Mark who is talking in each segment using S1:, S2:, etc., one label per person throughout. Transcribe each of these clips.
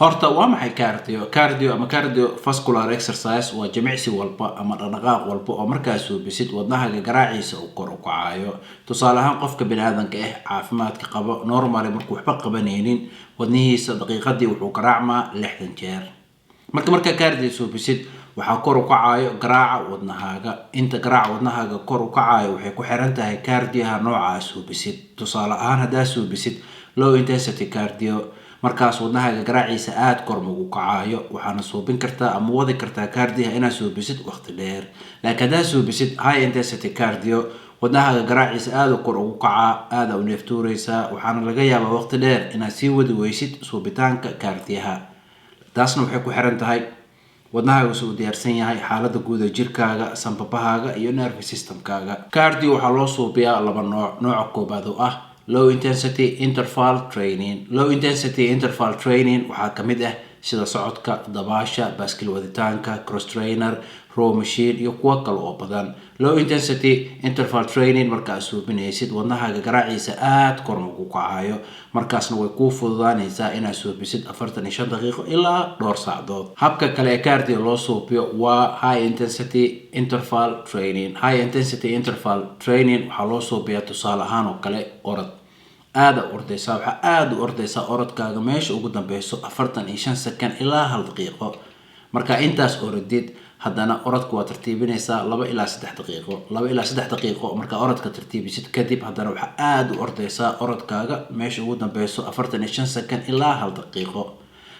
S1: Horta waa maxay cardio? Cardio ama cardiovascular exercise waa jimicsi walba ama dhaqdhaqaaq walba oo markaa suubisid wadnahaaga garaaciisa uu kor u kacayo. Tusaale ahaan, qofka biniaadanka ah caafimaadka qabo, normally markuu waxba qabanaynin, wadnihiisa daqiiqadii wuxuu garaacmaa 60 jeer. Marka markaa cardio suubisid, waxaa kor u kacayo garaaca wadnahaaga. Inta garaaca wadnahaaga kor u kacayo waxay ku xiran tahay cardioha nooca aa suubisid. Tusaale ahaan, haddaa suubisid low intensity cardio, markaas wadnahaaga garaaciisa aada kor magu kacayo, waxaana suubin kartaa ama wadi kartaa cardioha inaad suubisid waqti dheer. Laakiin haddaad suubisid high intensity cardio, wadnahaaga garaaciisa aada kor ugu kacaa, aada u neeftuureysaa, waxaana laga yaabaa waqti dheer inaad sii wadi weysid suubitaanka cardioha. Taasna waxay ku xiran tahay wadnahaaga suu diyaarsan yahay, xaalada guud ee jirkaaga, sanbabahaaga iyo nerve systemkaaga. Cardio waxaa loo suubiyaa laba nooc. Nooca koobaad oo ah low intensity interval training. Low intensity interval training waxaa kamid ah sida socodka, dabaasha, baaskil waditaanka, cross trainer, row machine iyo kuwo kale oo badan. Low intensity interval training marka aad suubinaysid, wadnahaaga garaaciisa aada kor magu kacayo, markaasna way kuu fududaanaysaa inaad suubisid 45 daqiiqo ilaa dhowr saacdood. Habka kale ee cardio loo suubiyo waa high intensity interval training. High intensity interval training waxaa loo suubiyaa, tusaale ahaan oo kale, orod aada u ordaysaa. Waxaa aada u ordaysaa orodkaaga meesha ugu dambeyso 45 second ilaa hal daqiiqo. Marka intaas orodid, haddana orodka waa tartiibinaysaa 2 ilaa 3 daqiiqo. 2 ilaa 3 daqiiqo markaa orodka tartiibisid kadib, haddana waxaa aada u ordaysaa orodkaaga meesha ugu dambeyso 45 second ilaa hal daqiiqo.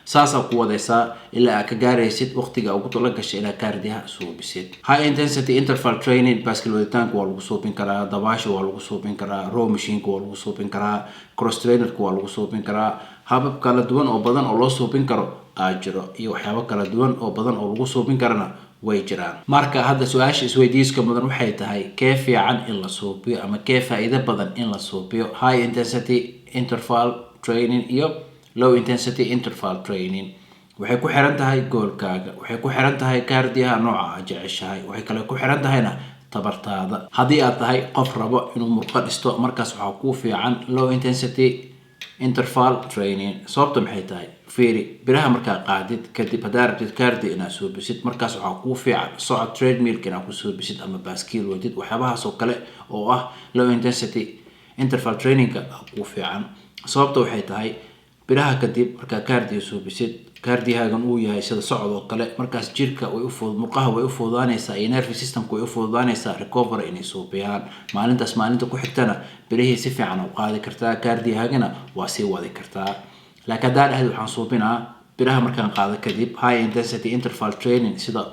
S1: Saasaa ku wadaysaa ilaa aad ka gaaraysid waqtiga ugu tala gashay inaad cardioha suubisid. High intensity interval training, baaskil waditaanka waa lagu suubin karaa, dabaasha waa lagu suubin karaa, row machineka waa lagu suubin karaa, cross trainerka waa lagu suubin karaa. Habab kala duwan oo badan oo loo suubin karo aa jiro, iyo waxyaabo kala duwan oo badan oo lagu suubin karana way jiraan. Marka hadda su-aasha isweydiiska mudan waxay tahay: kee fiican in la suubiyo ama kee faa-iido badan in la suubiyo, high intensity interval training iyo low intensity interval training? Waxay ku xiran tahay goalkaaga, waxay ku xiran tahay cardioha nooca aad jeceshahay, waxay kale ku xiran tahayna tabartaada. Haddii aad tahay qof rabo inuu murqo dhisto, markaas waxaa kuu fiican low intensity interval training. Sababta maxay tahay? Fiiri, biraha markaa qaadid kadib, haddaa rabtid cardio inaad suubisid, markaas waxaa kuu fiican socod, treadmillka inaad ku suubisid ama baaskiil wadid. Waxyaabahaas oo kale oo ah low intensity interval trainingka kuu fiican. Sababta waxay tahay, biraha kadib markaa cardio suubisid, cardiohaagan uu yahay sida socod oo kale, markaas jirka way ufud murqaha way u fududaanaysaa iyo nerve systemka way u fududaanaysaa recovery inay suubiyaan. Maalintaas maalinta ku xigtana birihii si fiican u qaadi kartaa, cardiohaagana waa sii wadi kartaa. Laakiin haddaa dhahdi waxaan suubinaa biraha markaan qaado kadib high intensity interval training sida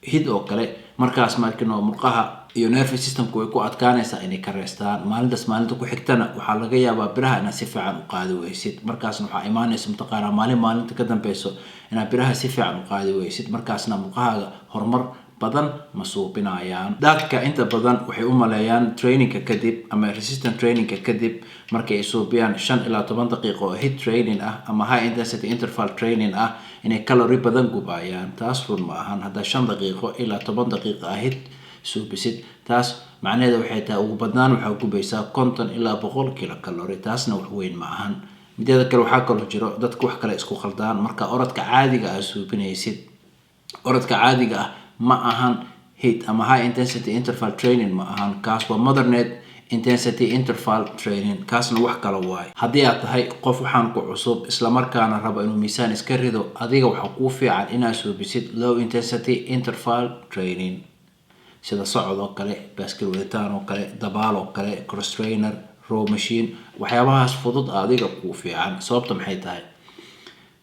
S1: HIIT oo kale, markaas markino murqaha iyo nerve systemka way ku adkaanaysaa inay ka reestaan. Maalintaas maalinta ku xigtana waxaa laga yaabaa biraha inaad si fiican u qaadi weysid. Markaasna waxaa imaanaysa, mataqaanaa, maalin maalinta ka dambeyso inaad biraha si fiican u qaadi weysid, markaasna murqahaaga horumar badan ma suubinayaan. Dadka inta badan waxay u maleeyaan trainingka kadib ama resistance trainingka kadib markay ay suubiyaan 5 ilaa 10 daqiiqo oo HIIT training ah ama high intensity interval training ah inay calorie badan gubayaan. Taas run ma ahan. Haddaa 5 daqiiqo ilaa 10 daqiiqo ah HIIT suubisid, taas macnaheeda waxay tahay ugu badnaan waxaa gubaysaa 50 ilaa 100 kilo calorie. Taasna wax weyn ma ahan. Mideeda kale, waxaa kaloo jiro dadka wax kale isku khaldaan. Marka orodka caadiga ah suubinaysid, orodka caadiga ah ma ahan HIIT ama high intensity interval training ma ahan. Kaas waa moderate intensity interval training, kaasna wax kale waaye. Haddii aad tahay qof waxaan ku cusub, islamarkaana rabo inuu miisaan iska rido, adiga waxaa kuu fiican inaad suubisid low intensity interval training sida socod oo kale, baaskil waditaan oo kale, dabaal oo kale, cross trainer, row machine. Waxyaabahaas fudud adiga kuu fiican. Sababta maxay tahay?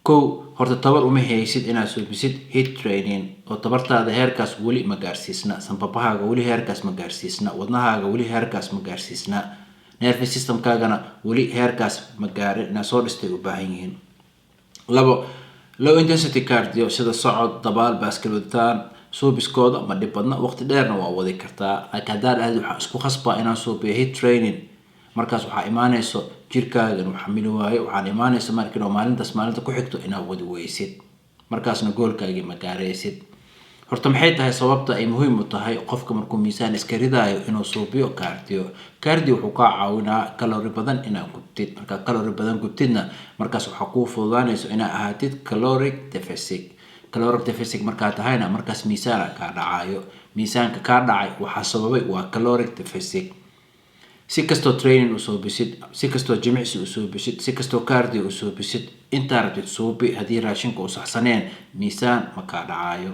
S1: Kow, horta tabar uma haysid inaad suubisid HIIT training, oo tabartaada heerkaas weli ma gaarsiisna, sanbabahaaga weli heerkaas ma gaarsiisna, wadnahaaga weli heerkaas ma gaarsiisna, nerve systemkaagana weli heerkaas ma gaarin, inaad soo dhistay u baahan yihiin. Labo, low intensity cardio sida socod, dabaal, baaskil waditaan suubiskooda ma dhib badna, waqti dheerna waa wadi kartaa. Laakiin haddaa dhahdi waxaa isku khasbaa inaan suubiyo HIIT training, markaas waxaa imaanayso jirkaaga inuu xamili waayo. Waxaan imaanayso markin oo maalintaas maalinta ku xigto inaad wadi weysid, markaasna goalkaagii ma gaaraysid. Horta maxay tahay sababta ay muhiim u tahay qofka markuu miisaan iska ridaayo inuu suubiyo cardio? Cardio wuxuu kaa caawinaa calorie badan inaad gubtid. Markaa calorie badan gubtidna, markaas waxaa kuu fududaanayso inaad ahaatid caloric deficit. Caloric deficit markaa tahayna, markaas miisaana kaa dhacayo. Miisaanka kaa dhacay waxaa sababay waa caloric deficit. Si kastoo training usoo bisid, si kastoo jimicsi usoo bisid, si kastoo cardio usoo bisid, intaa rabtid suubi, haddii raashinka u saxsaneen, miisaan ma kaa dhacayo.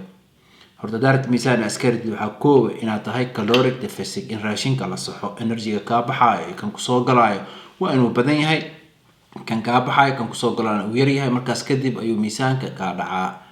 S1: Horta daarat miisaan askaridid, waxaa koowa inaad tahay caloric deficit, in raashinka la saxo. Energyga kaa baxaayo iyo kan kusoo galaayo waa inuu badan yahay kan kaa baxaayo, kan kusoo galaana uu yaryahay. Markaas kadib ayuu miisaanka kaa dhacaa.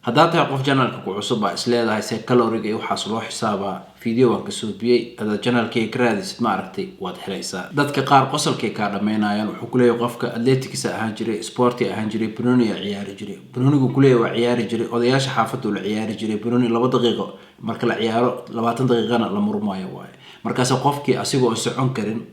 S1: Haddaad tahay qof channelka ku cusub, baa isleedahay see caloriega iyo waxaas loo xisaabaa, video waan ka suubiyey. Hadaad channelkayga ka raadisid, ma aragtay, waad helaysaa. Dadka qaar qosolkay kaa dhammeynayaan. Wuxuu kuleeyahay qofka athletics ahaan jiray, sporti ahaan jiray, banooni ciyaari jiray. Banoonigu kuleeyahay waa ciyaari jiray, odayaasha xaafaddu la ciyaari jiray banooni. 2 daqiiqo marka la ciyaaro, 20 daqiiqana la murmaayo waaye. Markaas qofkii asigoo socon karin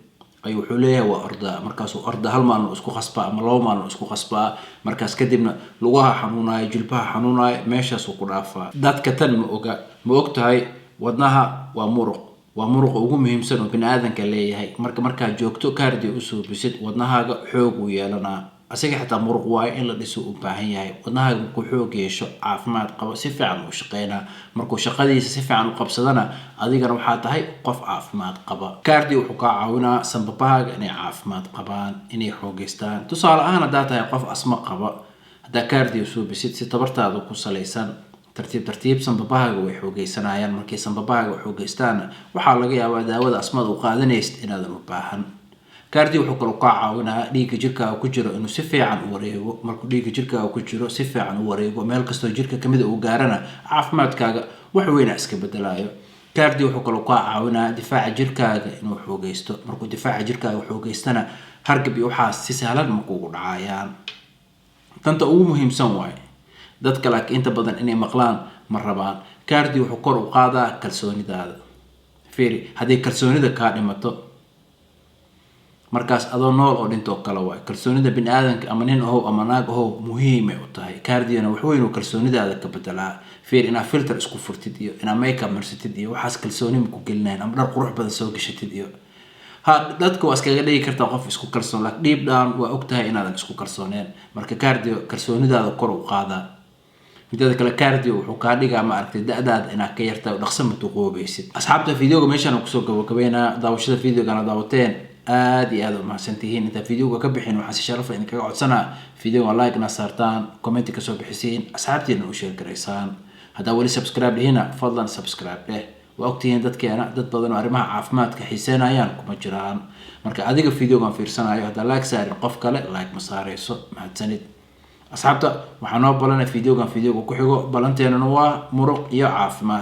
S1: ayuu wuxuu leeyahay waa ordaa. Markaasuu orda, hal maalin isku khasbaa ama 2 maalin isku khasbaa. Markaas kadibna lugaha xanuunaayo, jilbaha xanuunaayo, meeshaasuu ku dhaafaa. Dadka tan ma oga. Ma og tahay wadnaha waa muruq, waa muruqa ugu muhiimsan oo bini aadanka leeyahay? Marka markaad joogto cardio usoo bisid, wadnahaaga xoog uu yeelanaa. Asiga xitaa muruq waayo, in la dhiso u baahan yahay. Wadnahaaga markuu xoog yeesho, caafimaad qabo, si fiican uu shaqeynaa. Markuu shaqadiisa si fiican u qabsadana, adigana waxaa tahay qof caafimaad qaba. Cardio wuxuu kaa caawinaa sanbabahaaga inay caafimaad qabaan, inay xoogeystaan. Tusaale ahaan, haddaa tahay qof asma qaba, haddaa cardio suubisid si tabartaada ku salaysan, tartiib tartiib sanbabahaaga way xoogeysanayaan. Markay sanbabahaaga xoogeystaanna, waxaa laga yaabaa daawada asmada u qaadanaysid inaadan u baahan. Cardio wuxuu kaloo kaa caawinaa dhiigga jirkaaga ku jiro inuu si fiican u wareego. Markuu dhiigga jirkaaga ku jiro si fiican u wareego, meel kastoo jirka kamida uu gaarana, caafimaadkaaga wax weyna iska bedelayo. Cardio wuxuu kaloo kaa caawinaa difaaca jirkaaga inuu xoogeysto. Markuu difaaca jirkaaga xoogeystana, hargab iyo waxaas si sahlan ma kugu dhacayaan. Tanta ugu muhiimsan waaye, dadka laakiin inta badan inay maqlaan ma rabaan. Cardio wuxuu kor u qaadaa kalsoonidaada. Fiiri, hadday kalsoonida kaa dhimato, markaas adoo nool oo dhintoo kale waay. Kalsoonida bini aadanka, ama nin ahow ama naag ahow, muhiimay u tahay. Cardiona wax weyn uu kalsoonidaada ka bedelaa. Fiir, inaad filter isku furtid iyo inaad makeup marsatid iyo waxaas kalsooni ma ku gelinayan, ama dhar qurux badan soo gashatid iyo ha dadka waa iskaga dhigi kartaa qof isku kalsoon, laakiin deep down waa og tahay inaadan isku kalsooneen. Marka cardio kalsoonidaada kor u qaadaa. Midada kale, cardio wuxuu kaa dhigaa, ma aragtay, da-daada inaad ka yartahay oo dhaqso ma duqoobaysid. Asxaabta, videoga meeshaan kusoo gabagabeynaa. Daawashada videogana daawateen aad iyo aad u mahadsantihiin. Intaan videoga ka bixin, waxaan si sharafa idinkaga codsanaa videoga like na saartaan, comment kasoo bixisiin, asxaabtiina u share garaysaan. Haddaa weli subscribe dhihina, fadlan subscribe dheh. Waa ogtihiin dadkeena dad badan oo arrimaha caafimaadka xiiseynayaan kuma jiraan. Marka adiga videogan fiirsanayo, haddaa like saarin, qof kale like ma saareyso. Mahadsanid asxaabta. Waxaa noo balana videogan videoga ku xigo. Balanteenana waa muruq iyo caafimaad.